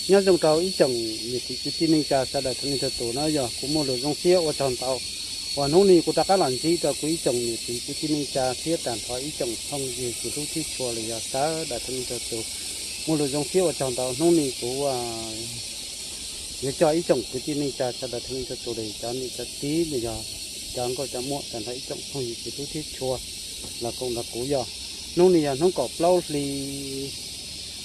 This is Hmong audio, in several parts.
Nyob zoo rau ib tsoom niam txiv kwv tij neej tsa sawv daws txhua leej txhua tus na, yog kuv muaj lus zoo siab ua tsaug ntau uas hnub no kuv rov qab los ntsib rau kuv ib tsoom niam txiv kwv tij neej tsa thiab tag nrho ib tsoom phooj ywg kwv tij hlub thiab tshua los yog sawv daws txhua leej txhua tus. Muaj lus zoo siab ua tsaug ntau hnub no kuv yuav coj ib tsoom kwv tij neej tsa sawv daws txhua leej txhua tus, cov niam cov txiv los yog cov nkauj cov muam tag nrho ib tsoom phooj ywg kwv tij hlub thiab tshua los koom nrog kuv yog hnub no yog hnub kaum plaub hli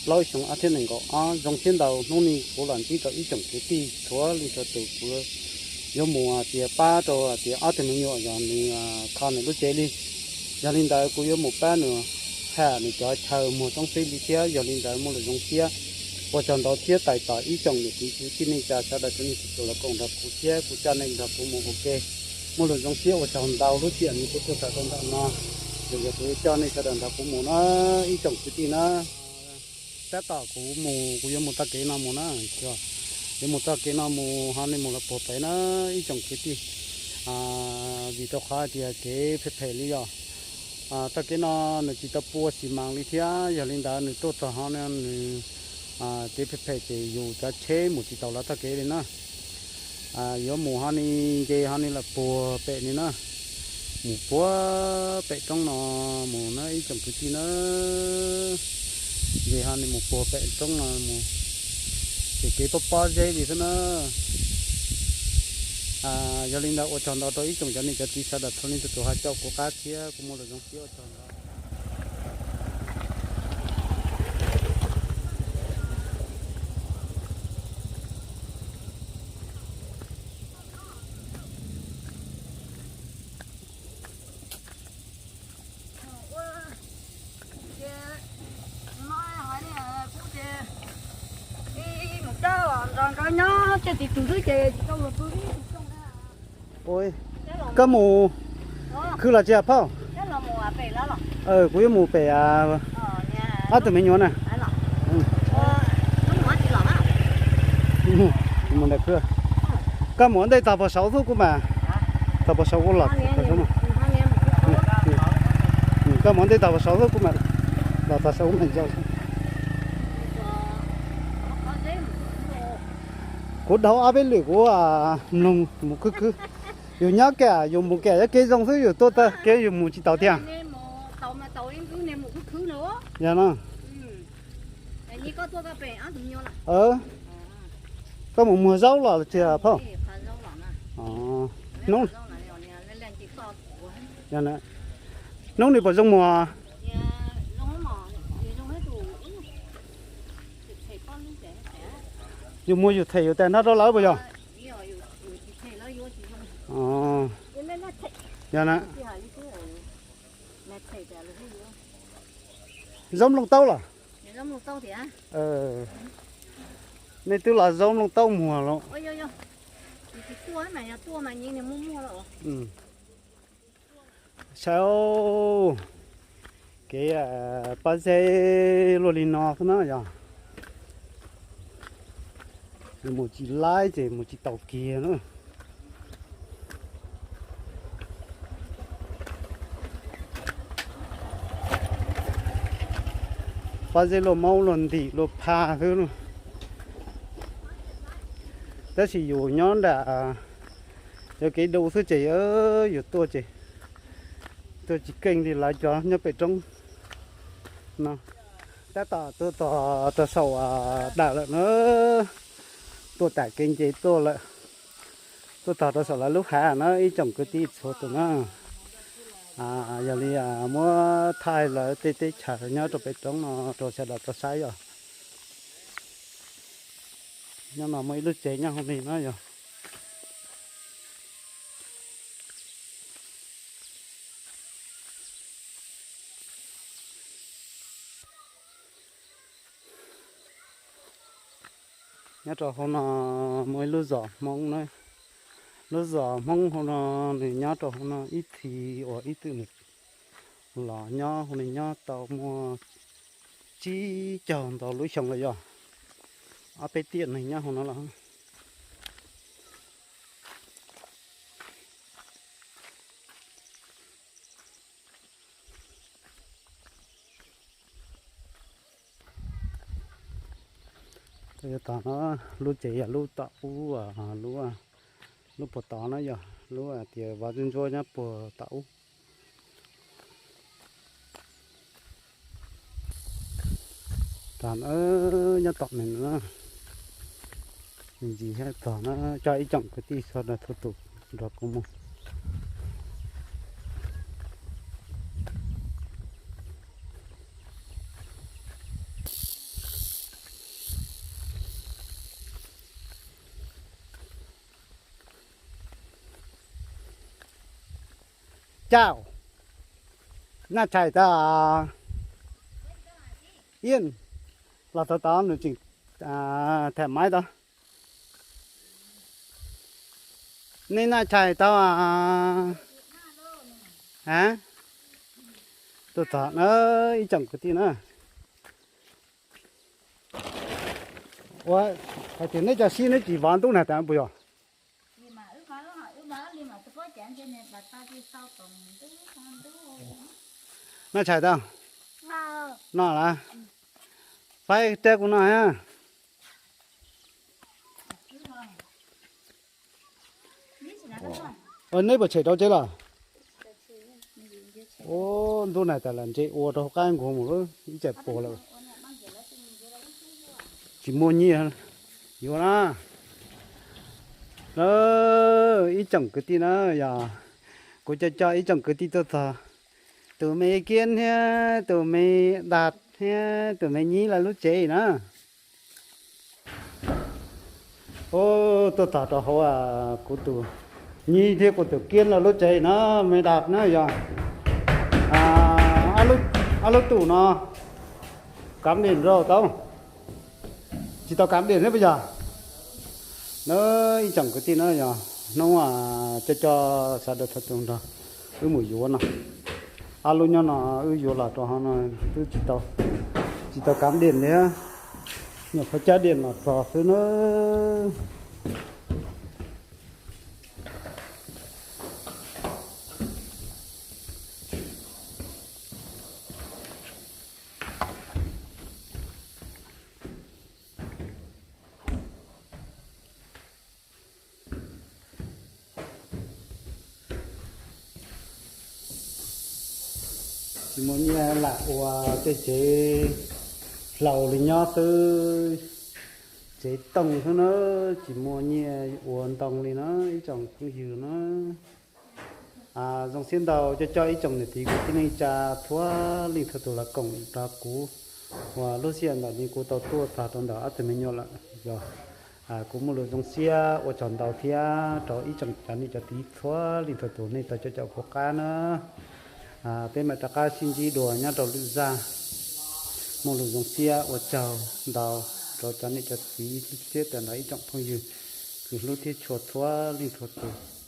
plaub xyoo ob txhiab nees nkaum ob. Zoo siab ntau hnub no kuv los ntsib rau ib tsoom kwv tij txhua leej txhua tus, kuv yuav mus tias pab rau tias ob tug me nyuam yog nws kho nws lub tsev li. Yog li ntawd kuv yuav mus pab nws ham nws cov chaw muag txoob txib li thiab. Yog li ntawd muaj lus zoo siab ua tsaug ntau thiab tais tos ib tsoom niam txiv kwv tij neej tsa sawv daws txhua leej txhua tus los koom nrog kuv thiab kuv coj nej nrog kuv mus ua ke. Muaj lus zoo siab ua tsaug ntau lub sij hawm no kuv tuaj txog rau ntawm no, ces yog kuv yuav coj nej sawv daws nrog kuv mus na ib tsoom kwv tij na. Tab tom kuv mus kuv yuav mus taug kev no mus na, yuav mus taug kev no mus ho nej mus los puag pem na ib tsoom kwv tij, vim rau qhov tias kev phem phem li yog taug kev no nws tsis tau pua xi mas li thiab. Yog li ntawd nws tuaj txog ho nws kev phem phem ces yus cov tsheb mus tsis tau los taug kev li na. Yuav mus ho ni nce ho ni los puag pem ni na, mus puag pem roob no mus na ib tsoom kwv tij na. Nce ho ni mus puag pem roob no mus, ces kev pob pob zeb li xwb na. Yog li ntawd ua tsaug ntau rau ib tsoom cov niam cov txiv sawv daws txhua leej txhua tus ho caum kuv qab thiab kuv muaj lus zoo siab ua tsaug ntau. Koj mus khwv los tsis phauj? Kuv yuav mus pem ob tug me nyuam na. Koj mus ntej tag pas saud xwb kuv mam, tag pas saud kuv los, koj mus ntej tag pas saud xwb kuv mam los tag saud kuv mam. Kuv dhau ob peb lwm kuv mloog mus khwb khwb. Yus nyob kiag yus mus kiag yuav kev zoo xwb, yus tuaj tag kev yus mus tsis tau tiag. Yog no. Koj mus muag zaub los tsis phauj? Hnub no puas zoo muag? Yus muag yus them yus tas nrog rau lawv puas yog? Yog na. Zaub nplooj taub los? Nej twb los zaub nplooj taub muag los? Saib, kev pob zeb luaj li no xwb na yog. Yus mus tsis laib ces mus tsis tau kiag na. Pob zeb luaj maub luaj ntim luaj phaj xwb. Tab sis yus nyob nram cov kev dau xwb ces yus tuaj ces tuaj tsis keej li lawv cov nyob pem roob no. Tab tom tuaj txog rau saum dawm lawm na, tuaj tam kev nce tuaj lawm, tuaj txog rau saum lawv lub hav na ib tsoom kwv tij txhua tus na. Yog li muab thaij lawv tej teb chaws nyob rau pem roob no rau sawv daws tau saib os. Nyob no muaj ib lub tsev nyob hauv li no yog. Nyob rau hauv no muaj ib lub zos Hmoob na. Lub zos Hmoob hauv no nws nyob rau hauv no ib txhis uas ib txwm nws los nyob hauv no nyob tau muaj tsib caug ntau lub xyoo lawm yog. Ob peb tiam neeg nyob hauv no los. Yog tog no, lub tsev yog lub tom ub, lub, lub puag tod no yog lub tias vov ntsuab ntsuab nyob puag tom ub. Tog na, nyob tom me no, me ntsis thiab tog na, coj ib tsoom kwv tij txhua leej txhua tus nrog kuv mus. Cau, noj tshais tau? Iab, los tod tod nws tseem tham maiv tod. Nej noj tshais tau? A, tuaj txog na, ib tsoom kwv tij na. Ua, hais tias neb cov sib neb tsis vov ntub nag tas puas yog? Noj tshais tau? Noj lawm. Faib rab kuv noj. Neb puas tshem rau tsev los? Ua, ntub nag tas lam ntse ua rau hauv qab nkuag mus lawm, ib tsam puas lawm. Tsis muaj nyiaj yuav na. Ib tsoom kwv tij na, yog kuv coj coj ib tsoom kwv tij tuaj txog, tus me Kiab thiab tus me Dam thiab tus me Nyib lawv lub tsev na. Tuaj txog rau hauv kuv tus Nyib thiab kuv tus Kiab lawv lub tsev na, me Dam na yog ob lub tub no kav dees rau tau, tsis tau kav dees thiab puas yog? Na, ib tsoom kwv tij na, yog hnub coj coj sawv daws txhua tus nrog wb mus yuav no. Ob lub nyob no wb yuav los rau hauv no twb tsis tau, tsis tau kav dees thiab, nyuam qhuav cab dees los txog xwb na. Tsis muaj nyiaj lam ua tej tsev hlau li nyob xwb, tsev tooj xwb na, tsis muaj nyiaj ua ntoo li na ib tsoom phooj ywg na. Zoo siab ntau coj coj ib tsoom niam txiv kwv tij neej tsa txhua leej txhua tus los koom rau kuv uas lub sij hawm ntawm no kuv tau tuaj txog rau ntawm ob tug me nyuam lawm. Yog kuv muaj lus zoo siab ua tsaug ntau thiab rau ib tsoom cov niam cov txiv txhua leej txhua tus nej tau coj coj kuv qab na. Peb mam rov qab sib ntsib dua nyob rau lwm zaj. Muaj lus zoo siab ua tsaug ntau rau cov niam cov txiv thiab tag nrho ib tsoom phooj ywg kwv hlub thiab tshua txhua leej txhua tus.